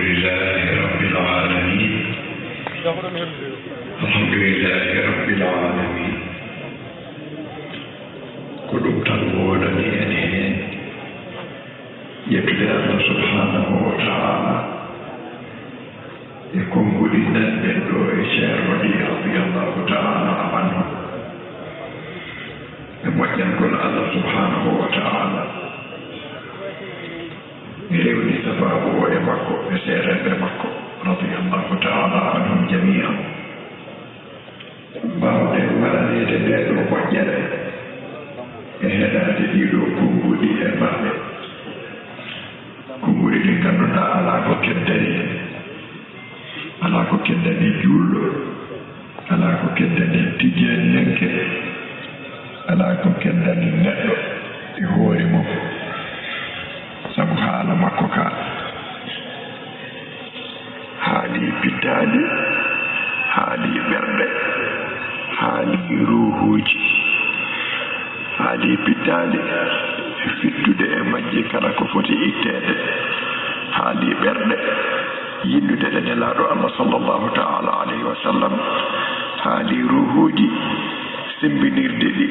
لله رب العالمين الحمد لله رب العالمين كل تنورني أنهين يبدأ الله سبحانه وتعالى يكون قلنا من شير رضي الله تعالى عنه وجن كل الله سبحانه وتعالى يريد سبابه ويمكو بسير بمكو رضي الله تعالى عنهم جميعا بعد المرض يتدل وجد هذا تدل كمبودي المرض كمبودي لكننا على كدني على كدني جول على كدني تجنك على كدني نلو يهوري مو sabu haala makko ka haali biddaali haali ɓerɗe haali ruuhuuji haali biddaali fittude e majji kala ko foti itteede haali ɓerɗe yillude ɗe nelaaɗo Allah sallallahu ta'ala alayhi wa sallam haali ruuhuuji simbinirde ɗi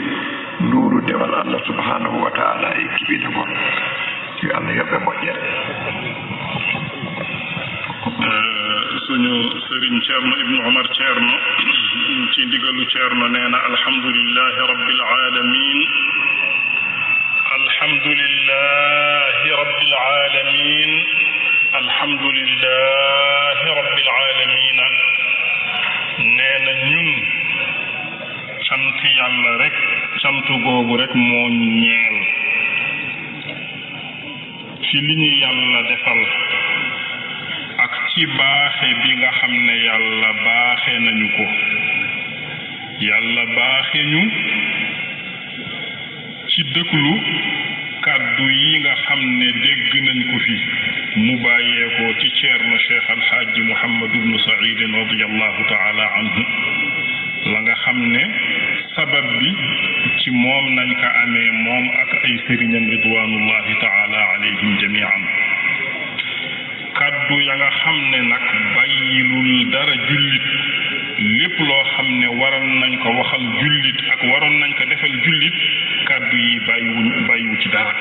nuuru dewal Allah subhanahu wa ta'ala e kibina gon Allah yoɓɓe moƴƴere suñu sëriñ Ceerno Ibnu Omar Ceerno ci ndigalu Ceerno nee na alhamdulillahi rabbil alamin alhamdulillahi rabbil alamin alhamdulillahi rabbil alamin nee na ñun sant yàlla rek sant googu rek moo ñeel ci li ñu yàlla defal ak ci baaxe bi nga xam ne yàlla baaxe nañu ko yàlla baaxe ñu ci dëkklu kàddu yi nga xam ne dégg nañ ko fi mu bàyyeekoo ci Ceerno Cheikh Alxaaji Muhammad ibnu Saïd radiyallahu taala anhu la nga xam ne sabab bi ci moom nañ ko amee moom ak ay sëriñam ridwanullahi taala alayhim jamian kaddu ya nga xam ne nag bàyyilul dara jullit lépp loo xam ne waroon nañ ko waxal jullit ak waroon nañ ko defal jullit kaddu yi bàyyiwu ci dara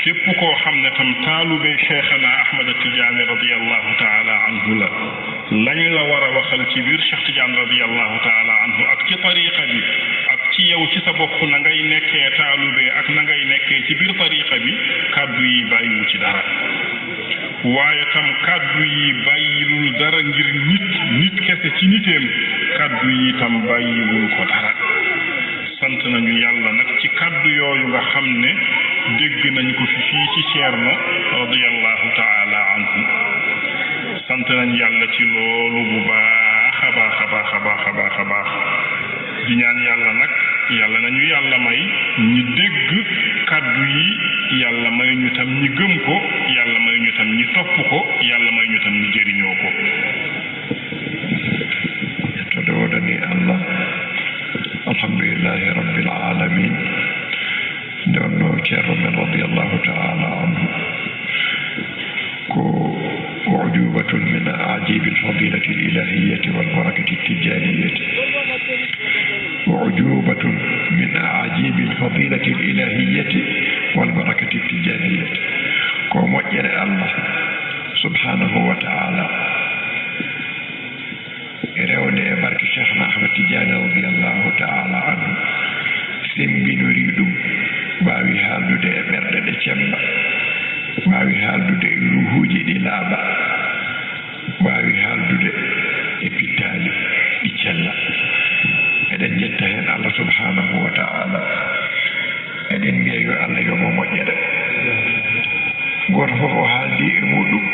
képp koo xam ne tam taalube Cheikhana Ahmad Tidiane radiyallahu taala anhu la lañ la war a waxal ci biir Cheikh Tidiane radiyallahu taala anhu ak ci tariqa bi ak ci yow ci sa bopp na ngay nekkee taalube ak na ngay nekkee ci biir tariqa bi kaddu yi bàyyiwu ci dara waaye tam kaddu yi bàyyilul dara ngir nit kese ci niteem kaddu yi tam bàyyiwul ko dara sant nañu yàlla nag ci kaddu yooyu nga xam ne dégg nañ ko fi fii ci Ceerno radiyallahu taala anhu sant nañ yàlla ci loolu bu baax a baax a baax a baax a baax a baax di ñaan yàlla nag yàlla nañu yàlla may ñi dégg kaddu yi yàlla may ñu tam ñi gëm ko yàlla may ñu tam ñi topp ko yàlla may ñu tam ñi jëriñoo ko yettoɗoɗani Allah alhamdulillahi rabbil alamin nde wonno ceerno men radiyallahu taala anhu ko ujubatun min ajibi alfadilati alilahiyati walbarakati altijaniyyati وعجوبة من أعاجيب الفضيلة الإلهية والبركة التجانية كم وجر الله سبحانه وتعالى يرون برك شيخنا أحمد تجاني رضي الله تعالى عنه سمبي نريد واوي حالو دي برد دي چمبا واوي حالو دي روحوجي دي لابا واوي حالو دي epitali دي چلا eɗen jetta hen Allah subhanahu wa ta'ala eɗen mbiya yo Allah yomo moƴƴere goto fof o haaldi e muɗum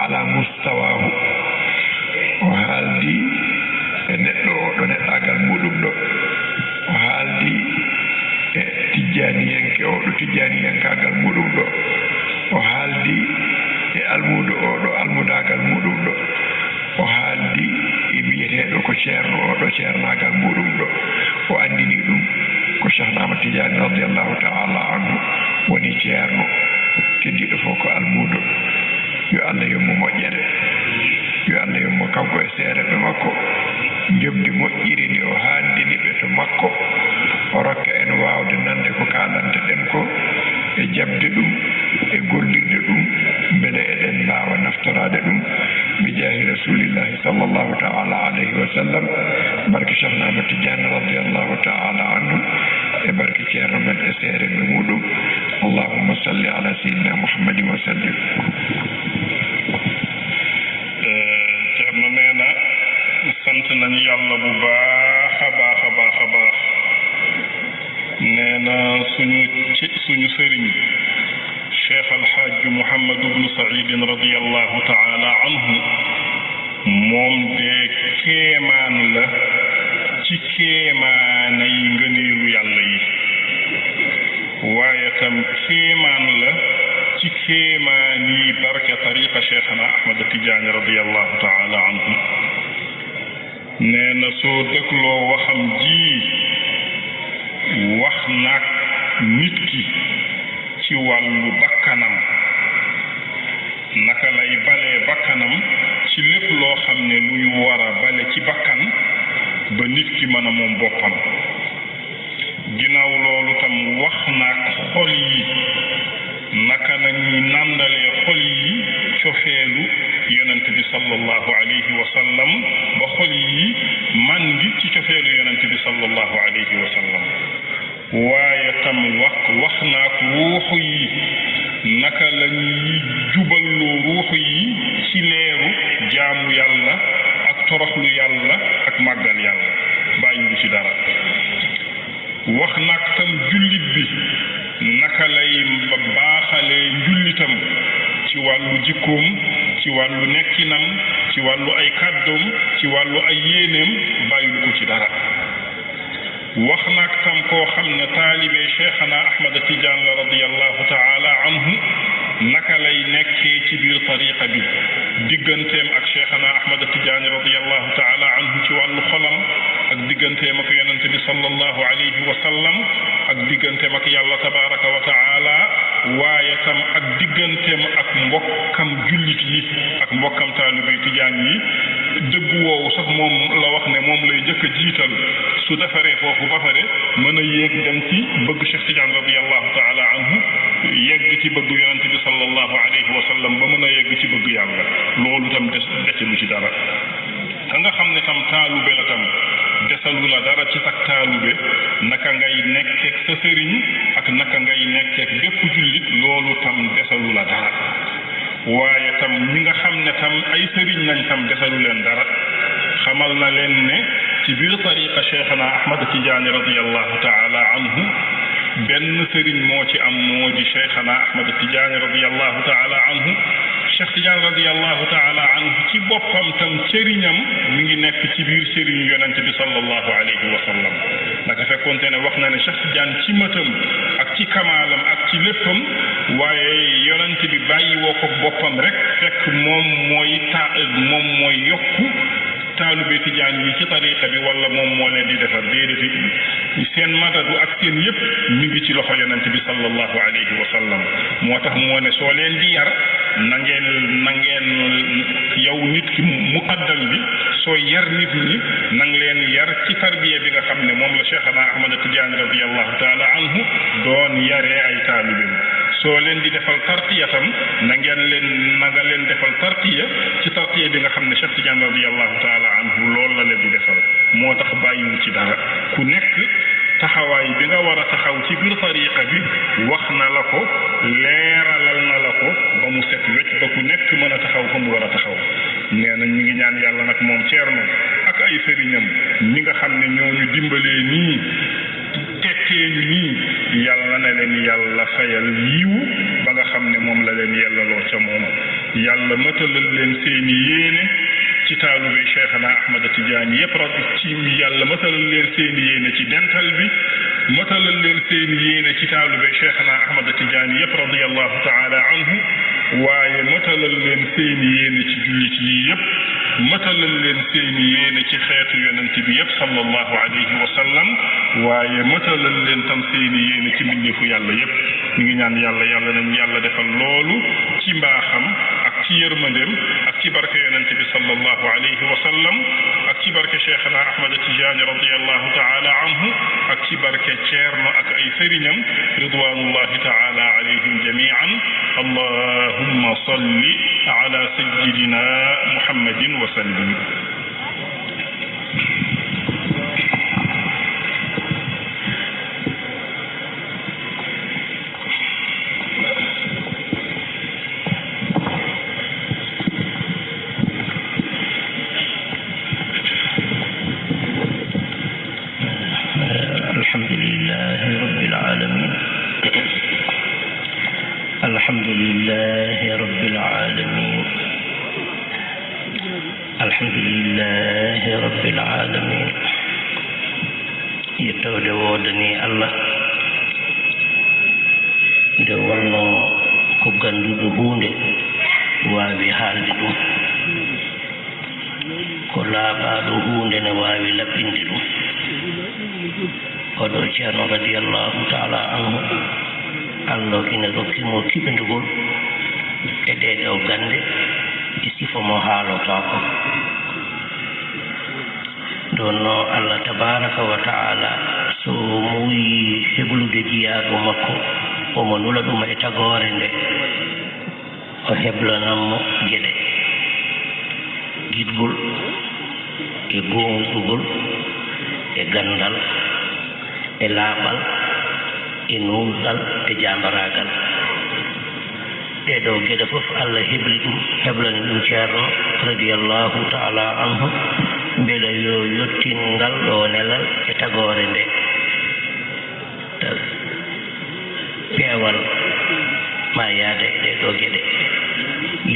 ala mustawahu o haaldi e neɗɗo oɗo neɗɗagal muɗum ɗo o haaldi e tijjaniyanke oɗo tijjaniyankagal muɗum ɗo o haaldi e almudo oɗo almudagal muɗum ɗo o haaldi e wiyeteɗo ko ceerno oɗo ceernagal muɗum ɗo o andini ɗum ko Cheikh Ahmad Tidiane radiyallahu ta'ala anhu woni ceerno keddiɗo fof ko almudo yo Allah yommo moƴƴere yo Allah yommo kanko e seereɓe makko jobdi moƴƴiri ndi o haandini ɓe to makko o rokka en waawde nande ko kaalanteɗen ko e jabde ɗum e gollirde ɗum beele eɗen mbaawa naftorade ɗum bi jaahi rasulillahi sallllahu taala alayhi wa sallam barke Cheikh Ahmad Tidiane radiallahu taala anhu e barke ceerno men e seereɓe muɗum allahumma salli ala sayyidina muhammadin wa sallim. ceerno nee na sant nañu yàlla bu baax a baax a baax a baax nee na suñu sëriñ cheikh alxaaj Muhammad ibnu Saïd radiallahu taala anhu moom de kéemaan la ci kéemaanay ngëneelu yàlla yi waaye tam kéemaan la ci kéemaan yi barke tariqa cheikhana Ahmad Tidiane radiallahu taala anhu nee na soo dëgloo waxam ji wax nag nit ki ci wàllu bakkanam naka lay balee bakkanam ci lépp loo xam ne luy war a bale ci bakkan ba nit ki mën a moom boppam ginnaaw loolu tam wax nag xol yi naka nañuy nàndalee xol yi cofeelu yonent bi sallallahu alayhi wa sallam ba xol yi man ngi ci cofeelu yonent bi sallallahu alayhi wa sallam waaye tam wax naa ko ruuxu yi naka la ñuy juballoo ruuxu yi ci leeru jaamu yàlla ak toroxlu yàlla ak màggal yàlla bàyyiwu ci dara wax nag tam jullit bi naka lay baaxalee njullitam ci wàllu jikkoom ci wàllu nekkinam ci wàllu ay kàddoom ci wàllu ay yéeneem bàyyiwu ko ci dara wax nag tam koo xam ne taalibe cheikhana Ahmad Tidiane la radiallahu taala anhu naka lay nekkee ci biir tariqa bi digganteem ak cheikhana Ahmad Tidiane radiallahu taala anhu ci wàllu xolam ak digganteem ak yonente bi sallallahu alayhi wa sallam ak digganteem ak yàlla tabaraka wa taala waaye tam ak digganteem ak mbokkam jullit yi ak mbokkam taalibe Tijaan yi dëgg woowu sax moom la wax ne moom lay jëkk a jiital su defaree foofu ba pare mën a yéeg dem ci bëgg Cheikh Tidiane radiallahu taala anhu yegg ci bëgg yonente bi sallallahu alayhi wa sallam ba mën a yegg ci bëgg yàlla loolu tam dese lu ci dara ka nga xam ne tam taalube la tam desalu la dara ci sak taalube naka ngay nekkeek sa sëriñ ak naka ngay nekkeek bépp jullit loolu tam desalu la dara waaye tam ñi nga xam ne tam ay sëriñ nañ tam desalu leen dara xamal na leen ne ci biir tariqa cheikhana Ahmad Tidiane radiallahu taala anhu benn sëriñ moo ci am moo di cheikhana Ahmad Tidiane radiallahu taala anhu Cheikh Tidiane radiallahu taala anhu ci boppam tam cëriñam mi ngi nekk ci biir cëriñu yonente bi sallallahu alayhi wa sallam naka fekkoonte ne wax na ne Cheikh Tidiane ci mëtam ak ci kamaalam ak ci léppam waaye yonente bi bàyyi woo ko boppam rek fekk moom mooy yokku taalube Tijaan yi ci tariqa bi wala moom moo leen di defar déedéet seen madadu ak seen yëpp mi ngi ci loxo yonente bi sallallahu alayhi wa sallam moo tax moo ne soo leen di yar na ngeen yow nit ki muqaddam bi soo yar nit ñi na nga leen yar ci tarbiya bi nga xam ne moom la cheikhana Ahmad Tidiane radiallahu taala anhu doon yaree ay taalibeem soo leen di defal tartiya tam na nga leen defal tartiya ci tartiya bi nga xam ne Cheikh Tidiane radiallahu taala anhu loolu la leen di defal moo tax bàyyiwu ci dara ku nekk taxawaay bi nga war a taxaw ci biir tariqa bi wax na la ko leeralal na la ko ba mu set wecc ba ku nekk mën a taxaw fa mu war a taxaw nee na ñu ngi ñaan yàlla nag moom Ceerno ak ay sëriñam ñi nga xam ne ñoo ñu dimbalee nii tekkee ñu nii yàlla na leen yàlla fayal yiwu ba nga xam ne moom la leen yellaloo ca moom yàlla mëtalal leen seeni yéene ci taalube cheikhana Ahmad Tidiane yëpp ci yàlla matalal leen seen yéene ci dental bi matalal leen seen yéene ci taalube cheikhana Ahmad Tidiane yëpp radiyallahu taala anhu waaye matalal leen seen yéene ci jullit yi yëpp matalal leen seen yéene ci xeetu yonent bi yëpp sallallahu alayhi wa sallam waaye matalal leen tam seen yéene ci mbindeefu yàlla yëpp ñu ngi ñaan yàlla nañu yàlla defal loolu ci mbaaxam ak ci yërmandeem ak ci barke yonente bi sallallahu alayhi wa sallam ak ci barke cheikhana Ahmad Tijaani radiyallahu taala anhu ak ci barke Ceerno ak ay sëriñam ridwanullahi taala alayhim jamian allahumma salli ala sayyidina muhammadin wa sallim. yettode wodani Allah nde wonno ko ganduɗo hunde wawi haalde ɗum ko laaɓaɗo hunde ne wawi laɓɓinde ɗum oɗo ceerno radiyallahu taala anhu Allah ina rokkimo kiɓendugol e ɗeɗo gande e sifa mo haalota ko donno Allah tabaraka wa taala so muy heblude jiyaɗo makko omo nula ɗum e tagore nde o heblanammo gueɗe giɗgol e gonɗugol e gandal e laaɓal e nunɗal e jambaragal ɗeɗo gueɗe fof Allah hebli ɗum heblani ɗum ceerno radiyallahu taala anhu beele yo yottingal ɗo nelal e tagore nde peewal ma yaada e ɗeɗo gueɗe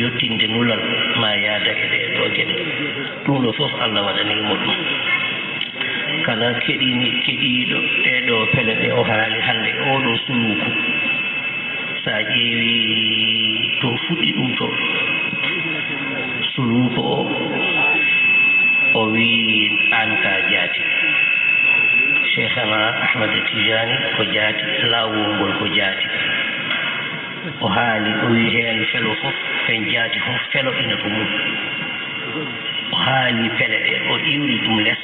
yottinde nulal ma yaada e ɗeɗo gueɗe ɗum ɗo fof Allah waɗanimo ɗum kala keɗiɗo ɗeɗo pele ɗe o haali hande oɗo suluku sa ƴeewi to fuɗɗi ɗum to suluku o wi an ka jaati cheikhana Ahmad Tijani ko jaati laawol ngol ko jaati o haali o wi heen felo fof fen jaati fof felo ina ko mum o haali pele ɗe o iwri ɗum less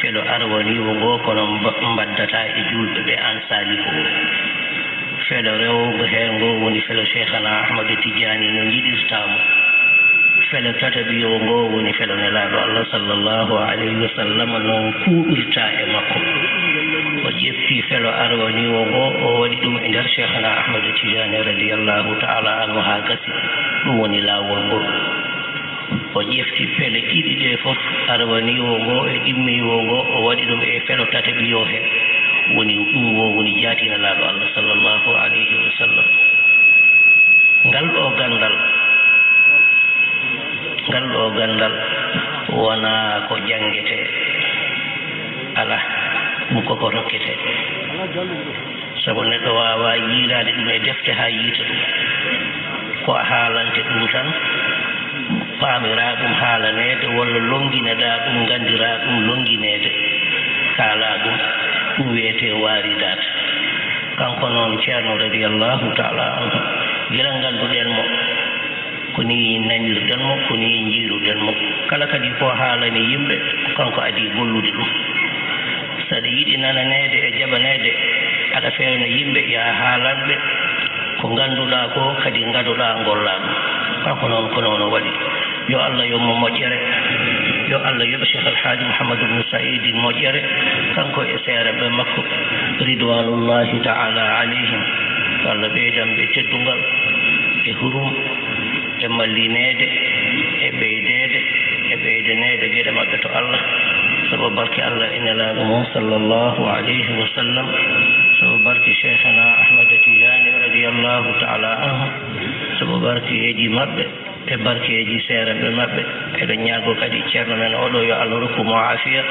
felo arwaniwo ngo kono mbaddata e julɓe ɓe an saali ko felo rewgo heen ngo woni felo cheikhana Ahmad Tijani no jiɗirtamo felo tataɓiyo ngo woni felo nelaɗo Allah sallllahu alayhi wa sallam noon kuuɓirta e makko o ƴefti felo arwaniwo ngo o waɗi ɗum e nder cheikhana Ahmad Tijani radiyallahu taala anhu ha gasi ɗum woni laawol ngol o ƴefti pele ɗiɗi ɗe fof arwaniwo ngo e ɗimmiwo ngo o waɗi ɗum e felo tataɓiyo he woni ɗum wo woni jaatinelaɗo Allah sallllahu alayhi wa sallam ngal ɗo gandal wona ko jangete ala ɗum koko rokkete sabu neɗɗo wawa yiilade ɗum e defte ha yiita ɗum ko a haalante ɗum tan paamira ɗum haalanede walla longineɗa ɗum gandira ɗum longinede kaala ɗum wiyete waridate kanko noon ceerno radiyallahu taala anhu gila ganduɗen mo koni nanirɗen mo koni jiiruɗen mo kala kadi ko haalani yimɓe kanko adi gollude ɗum saɗa yiɗi nananede e jaɓanede aɗa fewna yimɓe ya haalanɓe ko ganduɗa ko kadi gaduɗa golla ɗum kanko noon ko noon o waɗi yo Allah yomo moƴƴere yo Allah yoɓa Cheikh Alhaji Mouhamadou ibn Saïd moƴƴere kanko e seereɓe makko ridwanullahi taala alayhim Allah ɓeydanɓe teddungal e hurum e mallinede e ɓeydanede gueɗe maɓɓe to Allah sabu barke Allah e nelaɗo mum sallllahu alayhi wa sallam sabu barke cheikhana Ahmad Tijani radiyallahu taala anhu sabu barkeji maɓɓe e barkeji seereɓe maɓɓe eɗen ñaago kadi ceerno men oɗo yo Allah rokkumo afiya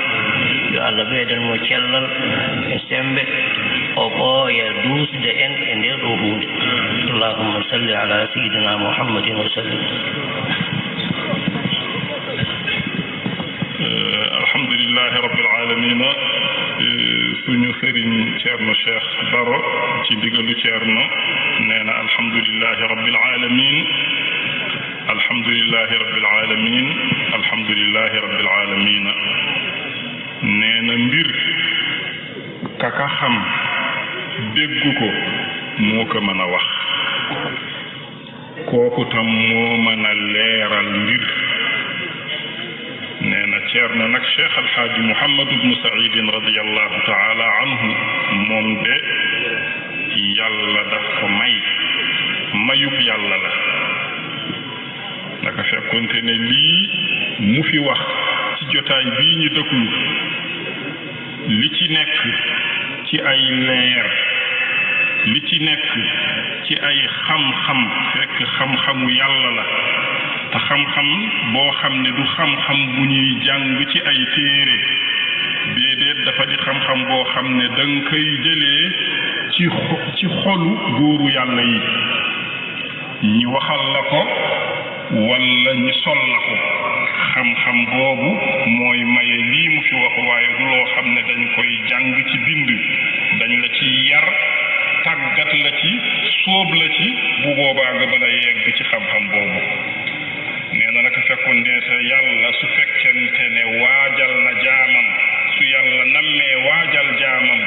yo Allah ɓeydanmo cellal e sembe o ɓooya duusde en e nder ɗo hunde allahumma salli ala sayidina muhammadin wa sallim. alhamdulillahi rabbil alamina suñu sëriñ ceerno Cheikh Baro ci ndigalu ceerno nee na alhamdulillahi rabbil alamin kaka xam dégg ko moo ko mën a wax kooku tam moo mën a leeral mbir nee na Ceerno nag Cheikh Alxaaji Muhammad ibnu Saïdin radiyallahu taala anhu moom de yàlla daf ko mayub yàlla la naka fekkonte ne lii mu fi wax ci jotaay bii ñu dëkklu li ci nekk ci ay leer li ci nekk ci ay xam-xam fekk xam-xamu yàlla la te xam-xam boo xam ne du xam-xam bu ñuy jàng ci ay téere déedéet dafa di xam-xam boo xam ne danga koy jëlee ci xolu góoru yàlla yi ñi waxal la ko walla ñi sol la ko xam-xam boobu mooy maye lii mu fi wax waaye du loo xam ne dañ koy jàng ci bind dañ la ci yar tàggat la ci sóob la ci bu boobaa nga mën a yegg ci xam-xam boobu nee na naka fekkoon ndeete yàlla su fekkente ne waajal na jaamam su yàlla nammee waajal jaamam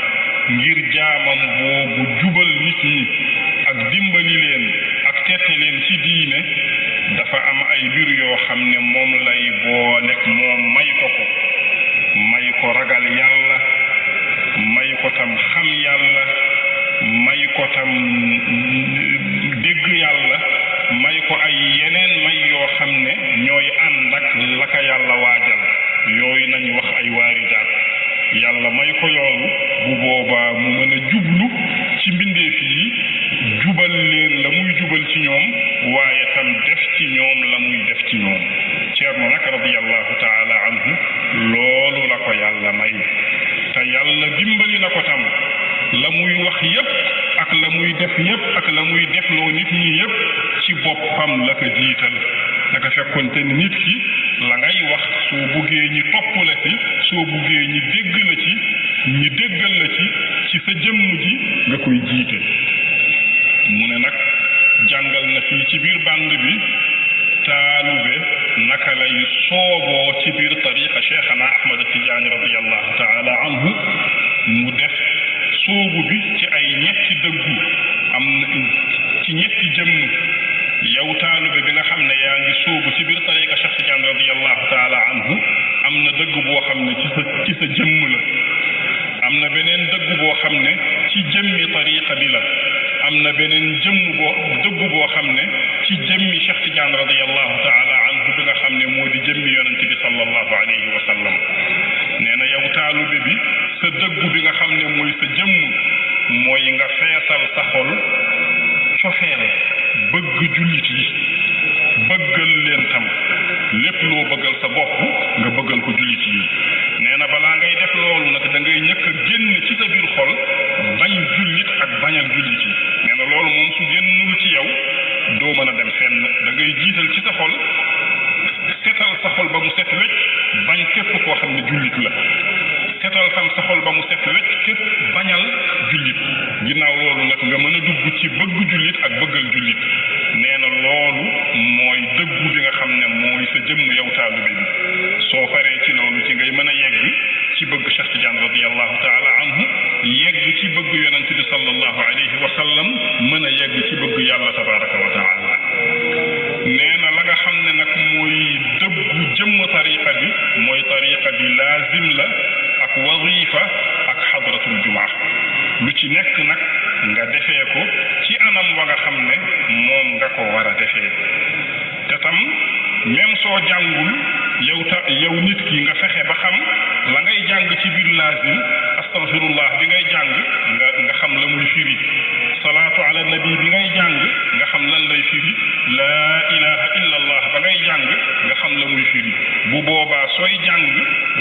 ngir jaamam boobu jubal nit ñi ak dimbali leen ak tette leen ci diine dafa am ay mbir yoo xam ne moom lay booleeg moom may ko ragal yàlla may ko tam xam yàlla may ko tam dégg yàlla may ko ay yeneen may yoo xam ne ñooy ànd ak la ka yàlla waajal yooyu nañ wax ay waaridaat yàlla may ko yoolu bu boobaa mu mën a jublu ci mbindeef yi jubal leen la muy jubal ci ñoom waaye tam def ci ñoom la muy def ci ñoom Ceerno nag radiyallahu taala anhu loolu la ko yàlla may te yàlla dimbali na ko tam la muy wax yépp ak la muy def yépp ak la muy defloo nit ñi yépp ci boppam la ko jiital naka fekkonte ni nit ki la ngay wax soo buggee ñi topp la ci soo buggee ñi dégg la ci ñi déggal la ci sa jëmm ji nga koy jiite mu ne nag jàngal na fii ci biir band bi taalube naka lay sooboo ci biir tariqa Cheikhana Ahmad Tijaani radiyallahu taala anhu mu def soobu bi ci ay ñetti dëggu am na ci ñetti jëmm yow taalube bi nga xam ne yaa ngi soobu ci biir tariqa Cheikh Tijaani radiyallahu taala anhu am na dëgg boo xam ne ci sa jëmm la am na beneen dëgg boo xam ne ci jëmmi tariqa bi la am na beneen dëgg boo xam ne ci jëmmi Cheikh Tidiane radiyallahu taala anhu bi nga xam ne moo di jëmmi yonent bi sallallahu alayhi wa sallam nee na yow taalube bi sa dëgg bi nga xam ne mooy sa jëmm mooy nga feesal sa xol cofeel bëgg jullit yi bëggal leen tam lépp loo bëggal sa bopp nga bëggal ko jullit yi nee na balaa ngay def loolu nag da ngay ñëkk a génn ci sa biir xol bañ jullit ak bañal jullit yi nee na loolu moom su génnul ci yow doo mën a dem fenn da ngay jiital ci sa xol setal sa xol ba mu set wecc bañ képp koo xam ne jullit la setal tam sa xol ba mu set wecc képp bañal jullit ginnaaw loolu nag nga mën a dugg ci bëgg jullit ak bëggal jullit nee na loolu mooy dëggu bi nga xam ne mooy sa jëmm yow taalibe bi soo paree ci loolu ci ngay mën a yegg ci bëgg Cheikh Tidiane radiyallahu taala anhu yegg ci bëgg yonent bi sallallahu alayhi wa sallam mën a yegg ci bëgg yàlla tabaraka wa taala nee na la nga xam ne nag mooy dëggu jëmm tariqa bi mooy tariqa bi laazim la ak wazifa ak xadratul jumaa lu ci nekk nag nga defee ko ci anam wa nga xam ne moom nga ko war a defee te tam même soo jàngul yow nit ki nga fexe ba xam la ngay jàng ci biir laazim astaghfirullah bi ngay jàng nga xam la muy firi salaatu ala nabi bi ngay jàng nga xam lan lay firi laa ilaha illa allah ba ngay jàng nga xam la muy firi bu boobaa sooy jàng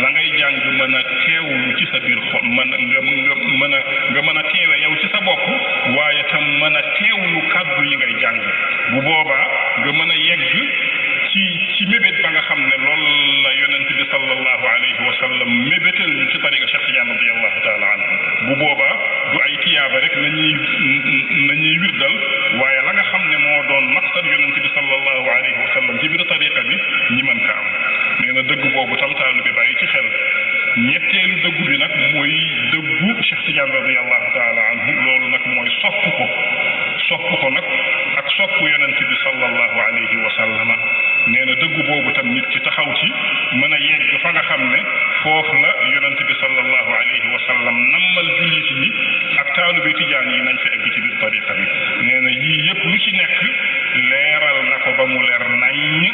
la ngay jàng mën a teewlu ci sa biir xol nga mën a teewe yow ci sa bopp waaye tam mën a teewlu kàddu yi ngay jàng bu boobaa nga mën a yegg ci mébét ba nga xam ne loolu la yonent bi sallallahu alayhi wa sallam mébétal ñu ci tariqa Cheikh Tidiane radiyallahu taala anhu bu boobaa du ay tiyaaba rek nañuy wirdal waaye la nga xam ne moo doon maqsad yonent bi sallallahu alayhi wa sallam ci biir tariqa bi ñi mën ka am nee na dëgg boobu tam taalu bi bàyyi ci xel ñetteelu dëggu bi nag mooy dëggu Cheikh Tidiane sopp yonent bi sallallahu alayhi wa sallama nee na dëggu boobu tam nit ki taxaw ci mën a yegg fa nga xam ne foofu la yonent bi sallallahu alayhi wa sallam nammal jullit ñi ak taalibe tijaan yi nañ fa egg ci biir tariqa bi nee na yii yëpp lu ci nekk leeral na ko ba mu leer naññ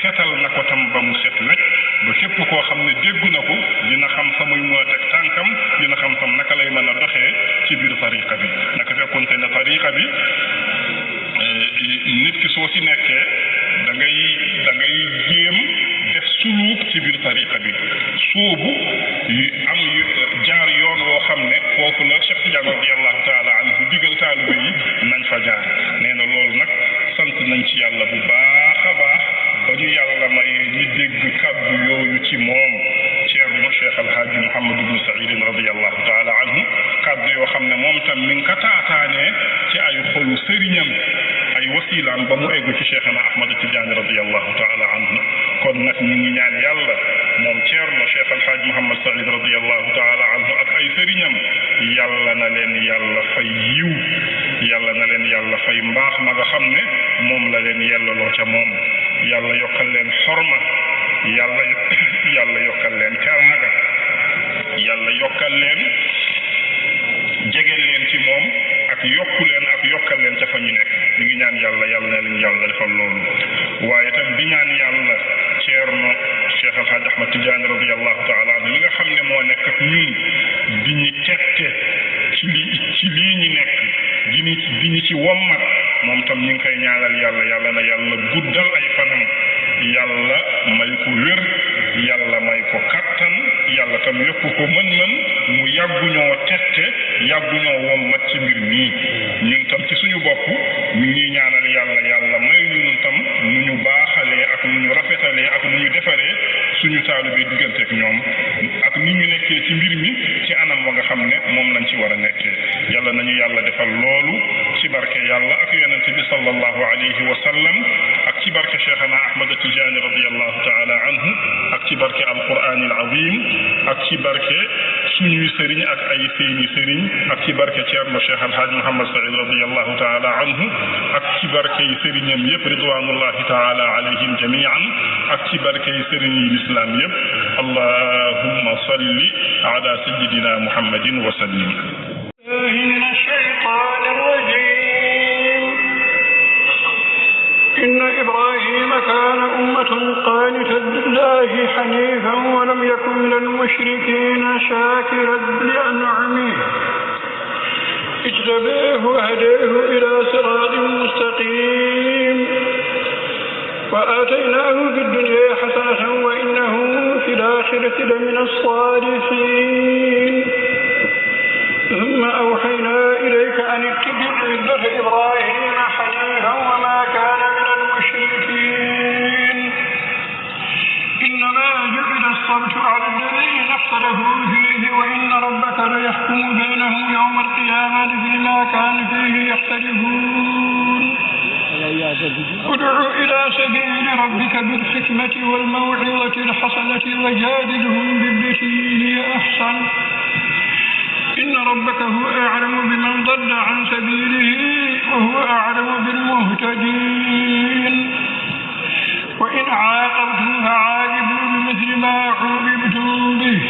setal na ko tam ba mu set wecc ba képp koo xam ne dégg na ko dina xam fa muy mën a teg tànkam dina xam tam naka lay mën a doxee ci biir tariqa bi naka fekkonte ne tariqa bi nit ki soo si nekkee da ngay jéem def suluuk ci biir tariqa bi soobu am jaar yoon woo xam ne foofu la Cheikh Tidiane radiyallahu taala anhu digal taalibe yi nañ fa jaar nee na loolu nag sant nañ ci yàlla bu baax a baax ba ñu yàlla mayee ñi dégg kàddu yooyu ci moom Ceerno Cheikh Alhaaji Mouhamadou ibn Saïd radiyallahu taala anhu kàddu yoo xam ne moom tam mi ngi ko taataanee ci ay xolu sëriñam ay wasilaam ba mu egg ci Cheikhna Ahmad Tidiane radiyallahu taala anhu kon nag ñu ngi ñaan yàlla moom Ceerno Cheikh Alhaaji Mouhamad Saïd radiyallahu taala anhu ak ay sëriñam yàlla na leen yàlla fay yiw yàlla na leen yàlla fay mbaax ma nga xam ne moom la leen yellaloo ca moom yàlla yokkal leen xorma yàlla yokkal leen karaanga yàlla yokkal leen jegeel leen ci moom ak yokku leen ak yokkal leen ca fa ñu nekk ñu ngi ñaan yàlla na leen yàlla defal loolu waaye tam di ñaan yàlla Ceerno Cheikh Alhaaj Ahmad Tidiane radiyallahu taala anhu li nga xam ne moo nekk ak ñun di ñu tette ci lii ñu nekk di ñu ci wommat moom tam ñu ngi koy ñaanal yàlla na yàlla guddal ay fanam yàlla may ko wér yàlla may ko kattan yàlla tam yokk ko mën-mën mu yàgguñoo tette yàgguñoo wommat ci mbir mii ñun tam ci suñu bopp ñu ngi ñaanal yàlla may ñun tam nu ñu baaxalee ak nu ñu rafetalee ak nu ñu defaree suñu taalibe diggante ak ñoom ak ni ñu nekkee ci mbir mi ci anam wa nga xam ne moom lañ ci war a nekkee yàlla nañu yàlla defal loolu ci barke yàlla ak yonente bi sallallahu alayhi wa sallam ak ci barke Cheikhana Ahmad Tidiane radiyallahu taala anhu ak ci barke alquran al azim ak ci barke suñuy sëriñ ak ay seeni sëriñ ak ci barke Ceerno Cheikh Alhaaj Mouhamad Saïd radiyallahu taala anhu ak ci barke yi sëriñam yëpp ridwanullahi taala alayhim jamian ak ci barke yi sëriñ yi l'islam yëpp allahumma salli ala sayyidina muhammadin wa sallim من الشيطان الرجيم إن إبراهيم كان أمة قانتا لله حنيفا ولم يكن من المشركين شاكرا لأنعمه اجتباه وهداه إلى صراط مستقيم وآتيناه في الدنيا حسنة وإنه في الآخرة لمن الصالحين ثم أوحينا إليك أن اتبع ملة إبراهيم حنيفا وما كان من المشركين إنما جعل الصبت على الذين اختلفوا فيه وإن ربك ليحكم بينهم يوم القيامة فيما كانوا فيه يختلفون ادع إلى سبيل ربك بالحكمة والموعظة الحسنة وجادلهم بالتي هي أحسن إن ربك هو أعلم بمن ضل عن سبيله وهو أعلم بالمهتدين وإن عاقبتم فعاقبوا بمثل ما عوقبتم به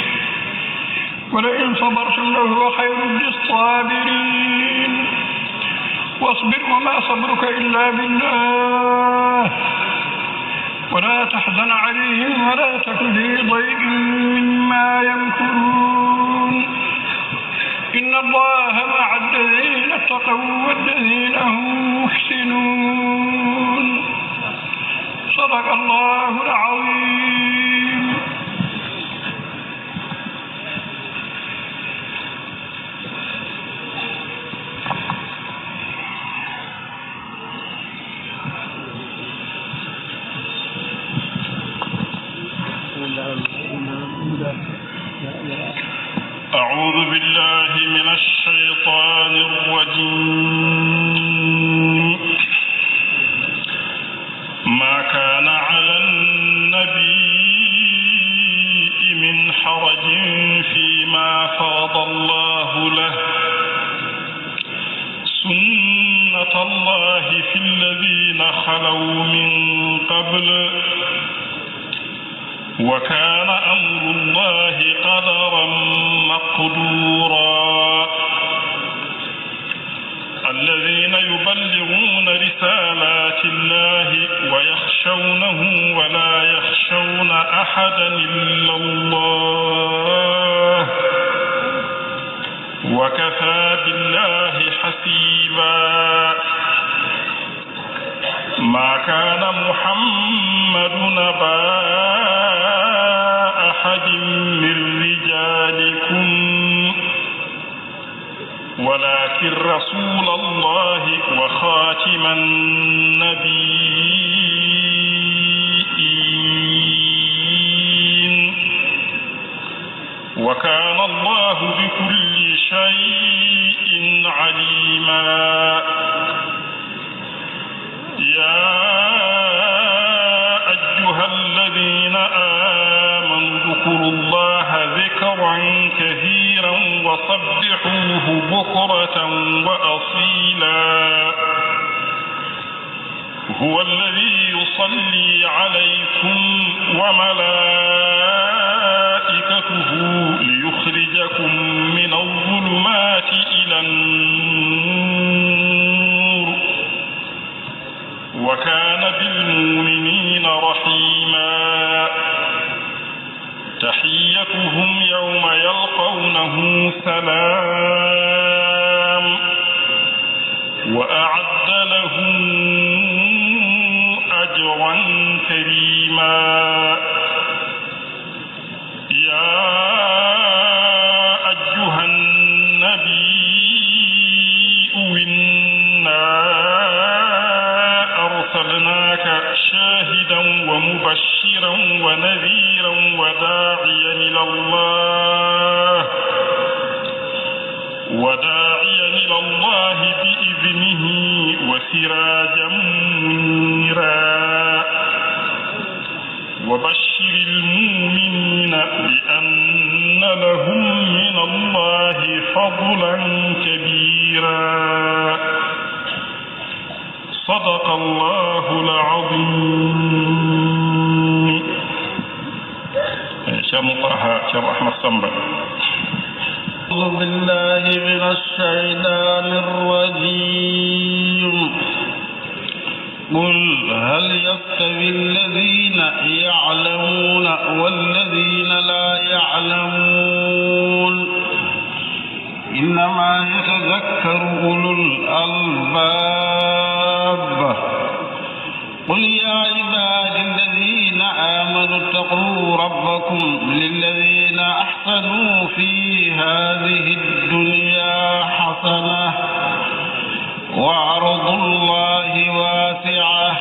ولئن صبرتم لهو خير للصابرين واصبر وما صبرك إلا بالله ولا تحزن عليهم ولا تك في ضيق مما يمكرون إن الله مع الذين اتقوا والذين هم محسنون صدق الله العظيم. أعوذ بالله من الشيطان الرجيم. ما كان على النبي من حرج فيما فرض الله له سنة سنة الله في الذين خلوا من قبل وكان أمر الله قدرا مقدورا الذين يبلغون رسالات الله ويخشونه ولا يخشون أحدا إلا الله وكفى بالله حسيبا ما كان محمد نبا أحد من رجالكم ولكن رسول الله وخاتم النبيين وكان الله بكل شيء عليما يا أيها الذين آمنوا اذكروا الله ذكرا كثيرا وسبحوه بكرة وأصيلا هو الذي يصلي عليكم وملائكته ليخرجكم من الظلمات إلى النور وكان بالمؤمنين رحيما تحيتهم يوم يلقونه سلام وأعد لهم أجرا كريما يا أيها النبي إنا أرسلناك شاهدا ومبشرا ونذيرا وداعيا إلى الله بإذنه وسراجا منيرا وبشر المؤمنين بأن لهم من الله فضلا كبيرا صدق الله العظيم. شيخ مطهر شيخ أحمد صنبا. أعوذ بالله من الشيطان الرجيم. قل هل يستوي الذين يعلمون والذين لا يعلمون إنما يتذكر أولو الألباب. قل يا عبادي الذين آمنوا اتقوا ربكم للذين أحسنوا في هذه الدنيا حسنة وأرض الله واسعة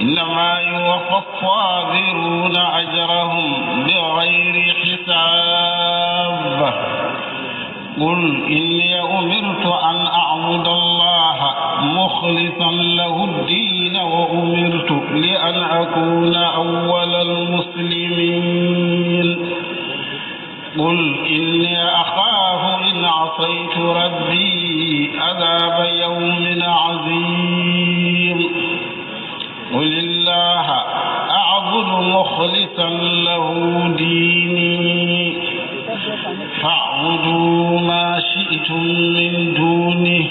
إنما يوفى الصابرون أجرهم بغير حساب. قل إني أمرت أن أعبد الله مخلصا له الدين وأمرت لأن أكون أول المسلمين. قل إني أخاف إن عصيت ربي عذاب يوم عظيم. قل الله أعبد مخلصا له ديني فاعبدوا ما شئتم من دونه.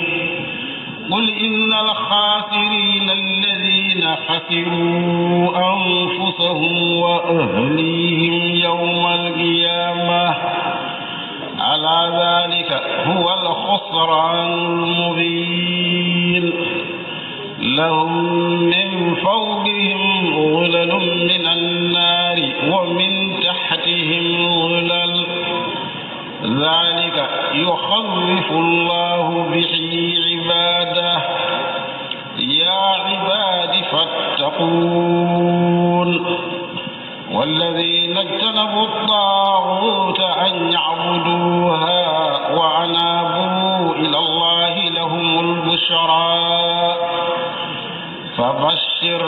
قل إن الخاسرين الذين خسروا أنفسهم وأهليهم يوم القيامة على ذلك هو الخسران المبين. لهم من فوقهم غلل من النار ومن تحتهم غلل ذلك يخوف الله به عباده. يا عباد فاتقون. والذين اجتنبوا الطاغوت أن يعبدوها وأنابوا إلى الله لهم البشرى. فبشر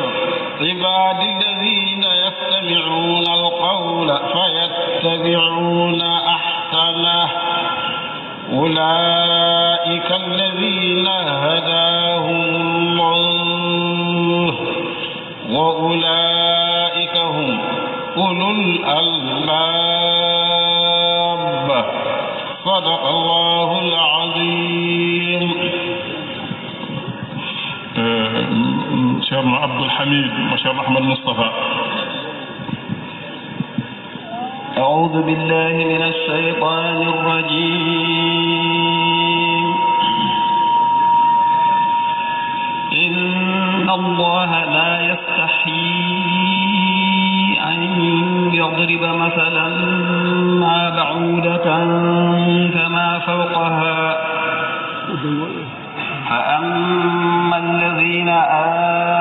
عبادي الذين يستمعون القول فيتبعون أحسنه. أولئك أولئك الذين هداهم الله وأولئك هم أولو الألباب صدق الله العظيم. Ceerno Abdoul Hamid mo Ceerno Ahmad Moustapha. أعوذ بالله من الشيطان الرجيم. إن الله لا يستحيي أن يضرب مثلا ما بعودة فما فوقها فأما الذين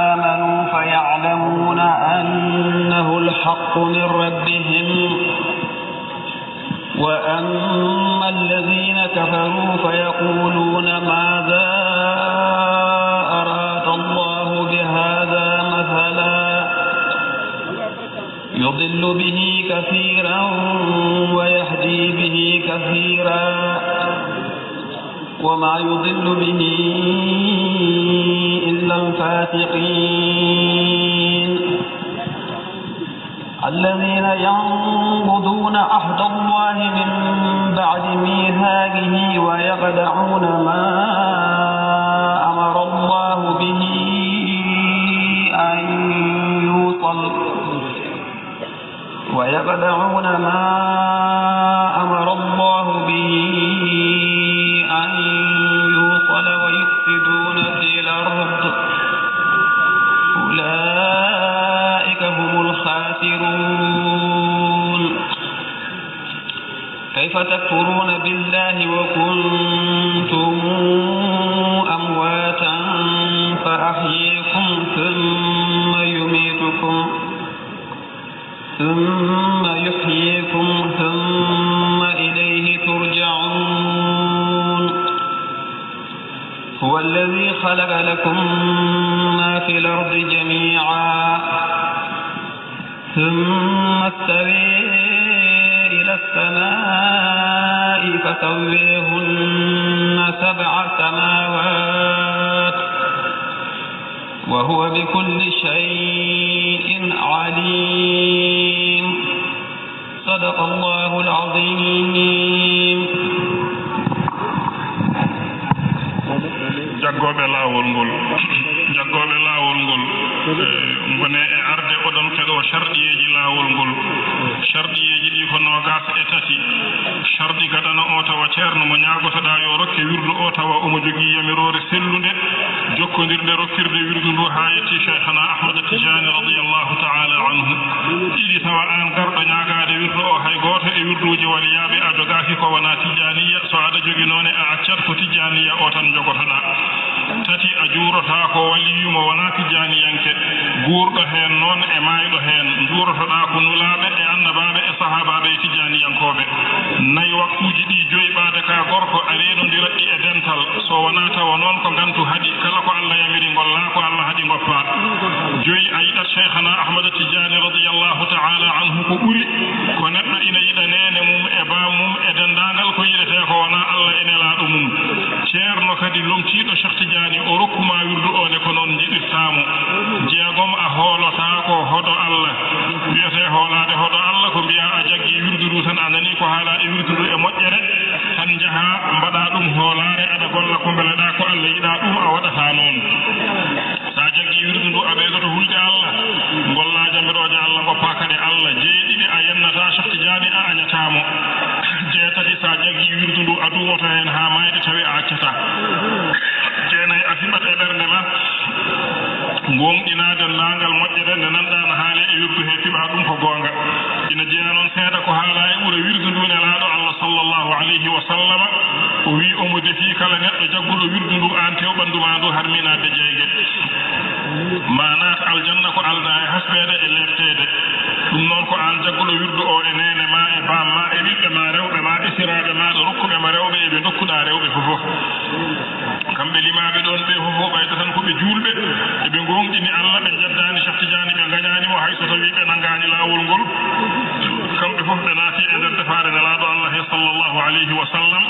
آمنوا فيعلمون أنه الحق من ربهم وأما الذين كفروا فيقولون ماذا أراد الله بهذا مثلا يضل به كثيرا ويهدي به كثيرا وما يضل به إلا الفاسقين الذين ينقضون عهد الله من بعد ميثاقه ويقطعون ما أمر الله به أن يوصل ويقطعون ما أمر الله به أن يوصل ويفسدون في الأرض أولئك هم الخاسرون. كيف تكفرون بالله وكنتم أمواتا فأحييكم ثم يميتكم ثم يحييكم ثم إليه ترجعون. هو الذي خلق لكم ما في الأرض جميعا ثم استوى إلى السماء فسويهن 7 سماوات وهو بكل شيء عليم. صدق الله العظيم. jaggoɓe laawol ngol ngone e arde oɗon keɗo sharɗiyeji laawol ngol. Sharɗiyeji ɗi ko 23 sharɗi gaɗana o tawa ceerno mo ñaagotoɗa yo rokke wirdu o tawa omo jogii yamirore sellunde jokkodirde rokkirde wirdu ndu ha yetti cheikhana Ahmad Tijani radiyallahu ta'ala anhu. ɗiɗi tawa an garɗo ñaagade wirdu o hay goto e wirduji waliyaɓe a jogaki ko wona tijaniya. So aɗa jogi noon a accat ko tijaniya o tan jogotoɗa. tati a juurota ko waliyu mo wona tijaniyanke guurɗo heen noon e mayɗo heen juurotoɗa ko nulaɓe e annabaɓe e sahabaɓe e tijaniyankoɓe. nayi waktuji ɗi joyi ɓaade ka gorko a reɗodira ɗi e dental. so wona tawa noon ko gantu haɗi kala ko Allah yamiri ngolla ko Allah haɗi goppa. joyi a yiɗat cheikhana Ahmad Tijani radiyallahu ta'ala anhu ko ɓuri ko neɗɗo ina yiɗa nene mum e ba mum e dendagal ko yiɗete ko wona Allah e nelaɗo mum. ceerno kadi lomtiɗo Cheikh Tidiane o rokkuma wirdu o ne ko noon jiɗirtamo. jeegom a hoolota ko hoɗo Allah wiyete hoolade hoɗo Allah ko mbiya a jaggi wirdu ndu tan a nani ko haala e wirdu ndu e moƴƴere tan jaha mbaɗa ɗum hoolare aɗa golla ko beleɗa ko Allah yiɗa ɗum a waɗata noon. sa jaggi wirdu ndu a ɓeydoto hulde Allah golla jamiroje Allah goppa kadi Allah. jeeɗiɗi a yennata Cheikh Tidiane a añatamo. jeetati sa jaggi wirdu ndu a duwoto hen ha mayde tawi a accata. jeenayi a fiɓat e ɓernde ma gonɗinade langal moƴƴere nde nanɗa no haali e wirdu he fiɓa ɗum ko gonga. ina jeeya noon seeɗa ko haala e ɓuura wirdu ndu nelaɗo Allah sallllahu alayhi wa sallama o wi omo defi kala neɗɗo jagguɗo wirdu ndu an tew ɓanduma ndu harminade jeygue ma naat aljanna ko alda e hasɓede e leftede. ɗum noon ko an jagguɗo wirdu o e nene ma e bamma e ɓiɓɓe ma rewɓe ma e siraɓe maɗo rokkuɓe ma rewɓe eɓe dokkuɗa rewɓe fofof. kamɓe limaɓe ɗon ɓe fofof ɓayta tan koɓe julɓe eɓe gonɗini Allah ɓe jaddani Cheikh Tidiane ɓe gañanimo hay so tawi ɓe nangani lawol ngol. kamɓe fof ɓe naati e nder defare nelaɗo Allah he sallllahu sallllahu alayhi wa sallam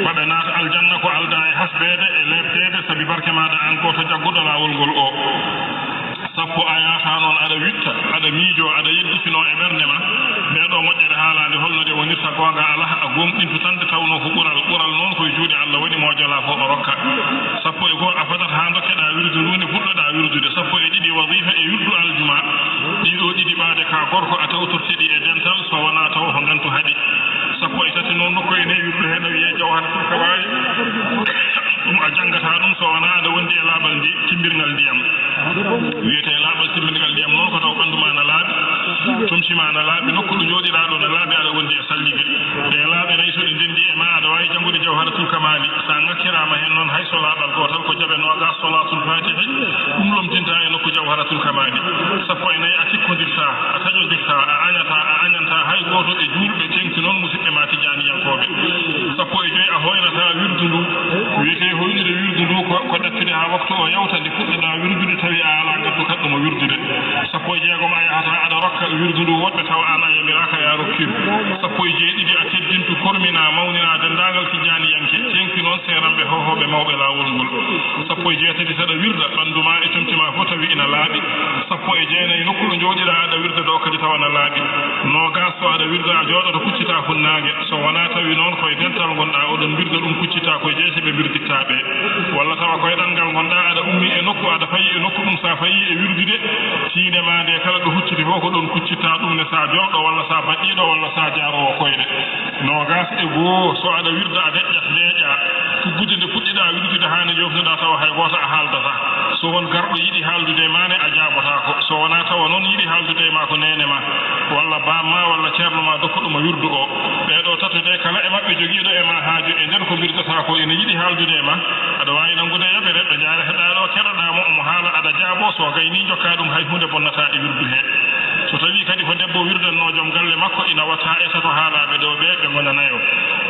waɗa naata aljanna ko alda e hasbede e lebtede sabi barke maɗa an ko to jagguɗo lawol ngol o sappo a yata noon aɗa witta aɗa miijo aɗa yedditino e ɓernde ma ɓeɗo moƴƴere haalade holno de wonirta gonga ala a gomɗintu tande tawno ko ɓural noon koye juuɗe Allah waɗi mojola fo o rokka sappo e goho a fadat ha dokkeɗa wirdu ndu nde fuɗɗoɗa wirdude sappo e ɗiɗi wadifa e wirdu aljuma ɗiɗo ɗiɗi ɓaade ka gorko a tawtorteɗi e dental so wona taw ko gantu haaɗi sappo e tati noon nokku ene wirdu he no wiye jawharatul kabair ɗum a janggata ɗum so wona aɗa wondi e laaɓal ndi timbirngal ndiyam wiyete laaɓal timbirngal ndiyam noon ko taw ɓandu ma na laaɓi tumsima na laaɓi nokku ɗo jooɗiɗa ɗo na laaɓi aɗa wondi e salligue ɗe laaɓe nayi so ɗe ndendi e ma aɗa wawi janngude jawharatul kamali sa ngakkirama hen noon hay so laaɓal gotal ko jaɓe noga solatul fatihi ɗum lomtinta e nokku jawharatul kamali sappo e nayyi a tikkodirta a taƴodirta a añanta hay goto e juulɓe tengti noon musidɓe ma tijaniyankoɓe sappo e joyi a hoynata wirdu ndu wiyete hoynude wirdu ndu ko ɗaffide ha waktu o yawta nde fuɗɗoɗa wirdude tawi a ala gaddu kaɗɗumo wirdude sappo e jeegom a yahata aɗa rokka wirdu ndu woɗɓe taw an a yamiraka ya rokkima sappo e jeeɗiɗi a teddintu kormina mawnina dendagal tijaniyanke tengti noon seranɓe hohoɓe mawɓe lawol ngol sappo e jeetati saɗa wirda ɓanduma e tumtima fo tawi ina laaɓi sappo e jeenayyi nokku ɗo jooɗiɗa aɗa wirda ɗo kadi tawana laaɓi nogas to aɗa wirda a jooɗoto kuccita funnage so wona tawi noon koye dental gonɗa oɗon wirda ɗum kuccita koye jeese ɓe wirdittaɓe walla tawa koye ɗanngal gonɗa aɗa ummi e nokku aɗa fayi e nokku ɗum sa fayi e wirdude tiinema nde kala ɗo hucciti fof ko ɗon kuccitta ɗum ne sa jolɗo walla sa baɗɗiɗo walla sa jarowo koyɗe nogas e goo so aɗa wirda a deƴƴat leeƴa fuggude nde puɗɗiɗa wirdude hane jofnuɗa tawa hay goto a haaldata so won garɗo yiɗi haaldude mane a jaɓotako so wona tawa noon yiɗi haaldude ma ko nene ma walla bamma walla ceerno ma dokkuɗuma wirdu o ɓeɗo tatude kala e mabɓe joguiɗo e ma haaju e nder ko wirdata ko ene yiɗi haaldude ma aɗa wawi nangude yaɓere ɓe jareteɗa ɗo keɗoɗamo omo haala aɗa jaabo so gayni jokka ɗum hay hunde bonnata e wirdu he so tawi kadi ko debbo wirdanno joom galle makko ina watta e tato haalaɓe ɗo ɓe gonanayo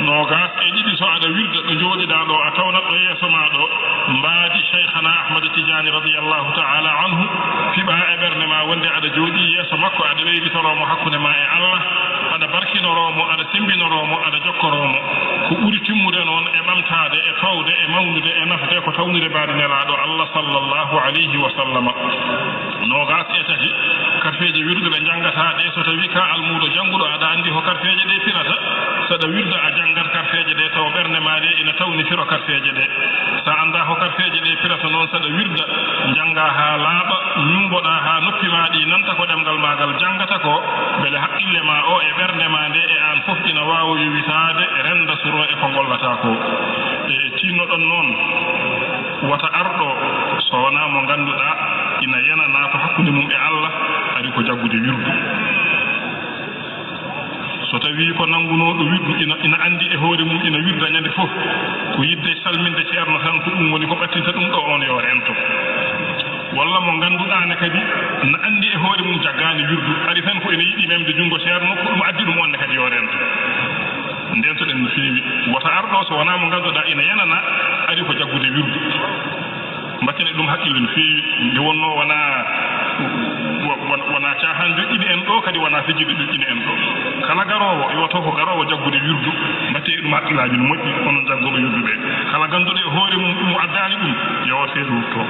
nogas e ɗiɗi so aɗa wirda ɗo jooɗiɗa ɗo a tawnat ɗo yeeso ma ɗo mbaadi cheikhana ahmad tidiani radiallahu taala anhu fiɓa e ɓernde ma wonde aɗa jooɗi yeeso makko aɗa weylitoromo hakkude ma e Allah aɗa barkinoromo aɗa sembinoromo aɗa jokkoromo ko ɓuri timmude noon e ɓamtade e tawde e mawnude e nafde ko tawnude mbaadi nelaɗo Allah sallllahu alayhi wa sallama nogas e tati karfeje wirdu ɗe janggata ɗe so tawi ka almuɗo jannguɗo aɗa andi ko karfeje ɗe pirata saɗa wirda a janngat karfeje ɗe taw ɓernde ma ɗe ina tawni firo karfeje ɗe sa anda ko karfeje ɗe pirata noon saɗa wirda jannga ha laaɓa ñumboɗa ha noppi ma ɗi nanta ko ɗemgal magal janggata ko beele haqqille ma o e ɓernde ma nde e an fof ina wawa yowitade renda suro e ko gollata ko e tinnoɗon noon wata arɗo so wona mo ganduɗa ina yanana ko hakkude mum e Allah ari ko jaggude wirdu so tawi ko nangunoɗo wirdu ina andi e hoore mum ina wirda ñande fof ko yidde salminde ceerno tan ko ɗum woni ko ɓattinta ɗum ɗo on yo rento walla mo ganduɗane kadi na andi e hoore mum jaggani wirdu ari tan ko ene yiɗi memde junngo ceerno ko ɗum addi ɗum onne kadi yo rento ndentoɗen no feewi wota arɗo so wona mo ganduɗa ina yanana ari ko jaggude wirdu mbattene ɗum haqqille no feewi nde wonno wona cahan joƴƴini en ɗo kadi wona fijjiɗo joƴƴini en ɗo kala garowo yoto ko garowo jaggude wirdu mbatte ɗum haqqillaji no moƴƴi onon jaggoɓe wirdu ɓe kala ganduɗo e hoore mum ɗum addani ɗum yo feedo wutto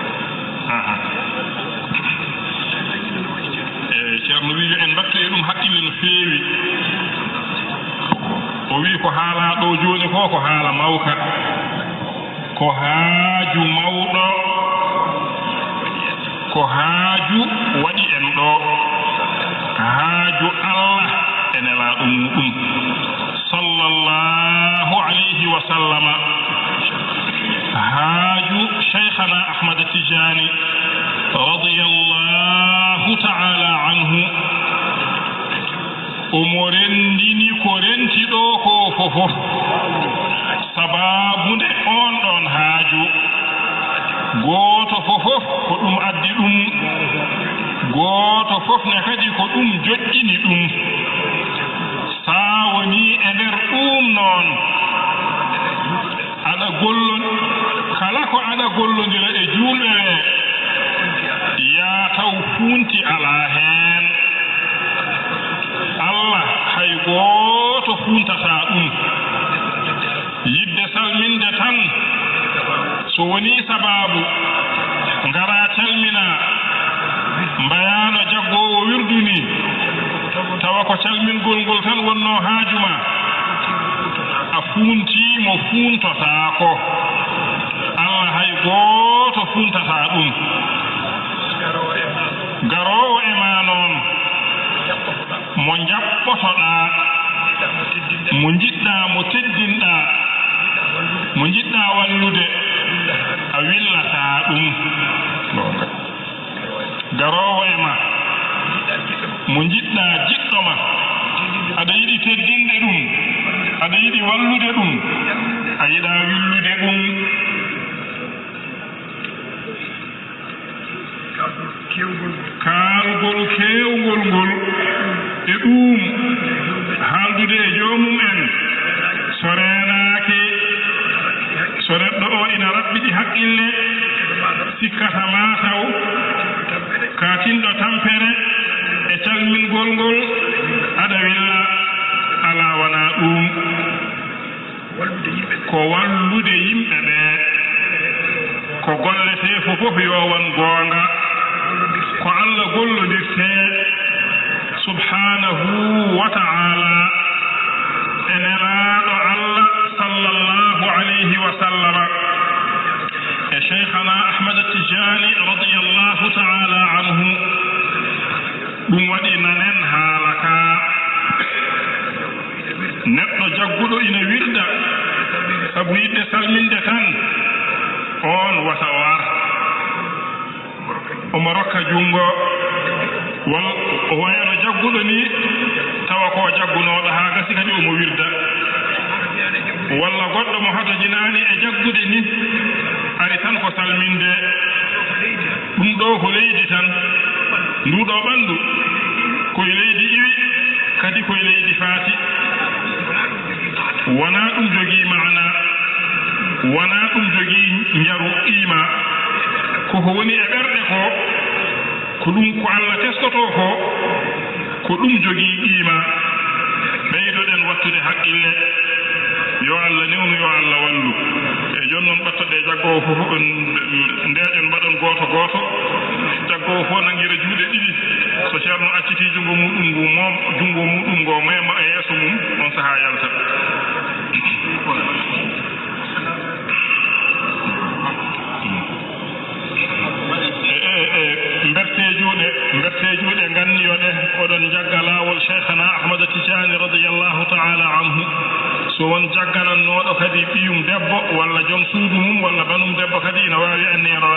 e ceerno wi yo en mbatte ɗum haqqille no feewi o wi ko haala ɗo joni ko haala mawka ko haaju mawɗo ko haaju waɗi en ɗo haaju Allah e nelaɗo muɗum sallallahu alayhi wa sallama haaju cheikhana ahmad tijani radiyallahu taala anhu omo rendini ko renti ɗo ko fofof sababude on ɗon haaju gooto fofof ko ɗum addi ɗum gooto fof ne kadi ko ɗum joƴƴini ɗum sa woni e nder ɗum noon aɗa kala ko aɗa gollodira e julɓe ɓe ya taw funti ala heen Allah hay gooto funtata ɗum woni sababu ngara calmina mbayano jaggowo wirdu ni tawa ko calmingol ngol tan wonno haajuma a fuuntimo fuuntotako Allah hay gooto fuuntata ɗum garowo e ma noon mo jaɓɓotoɗa mo jiɗɗa mo teddinɗa mo jiɗɗa wallude a willata ɗum garowo e ma mo jiɗɗa jiɗɗo ma aɗa yiɗi teddinde ɗum aɗa yiɗi wallude ɗum a yiɗa willude ɗum kaalugol kewgol ngol e ɗum haaldude e joomum en so reenaake so neɗɗo o ina raɓɓiɗi haqqille sikkata mataw katinɗo tampere e calmingol ngol aɗa willa ala wona ɗum ko wallude yimɓe ɓe ko gollete fofof yowan goonga ko Allah gollodirte subhanahu wa ta'ala e neraɗo Allah sallallahu alayhi wa sallama e cheikhana Ahmad Tijani radiyallahu ta'ala anhu ɗum waɗi nanen haala ka neɗɗo jagguɗo ina wirda sabu yiɗde salminde tan on wata war omo rokka jungo o wayno jagguɗo ni tawa ko jaggunoɗo ha gasi kadi omo wirda walla goɗɗo mo hatojinani e jaggude ni ari tan ko salminde ɗum ɗo ko leydi tan nduɗo ɓandu koye leydi iwi kadi koye leydi faati wona ɗum jogii maana wona ɗum jogii njaru qiima koko woni e ɓerɗe ko ɗum ko Allah teskoto ko ɗum jogii qiima ɓeydoɗen wattude haqqille yo Allah newnu yo Allah wallu e jooni noon ɓattoɗe jaggowo fof ndeeƴen mbaɗon gooto gooto jaggowo fof nangira juuɗe ɗiɗi so ceerno acciti junngo muɗum ngu moom junngo muɗum ngo mema e yeeso mum on sahaa yalta mbertejuuɗe nganniyoɗe oɗon jagga laawol cheikhana Ahmada Tijani radiyallahu ta'ala anhu so won jagganannoɗo kadi ɓiyum debbo walla joom suudu mum walla banum debbo kadi ina waawi anniyano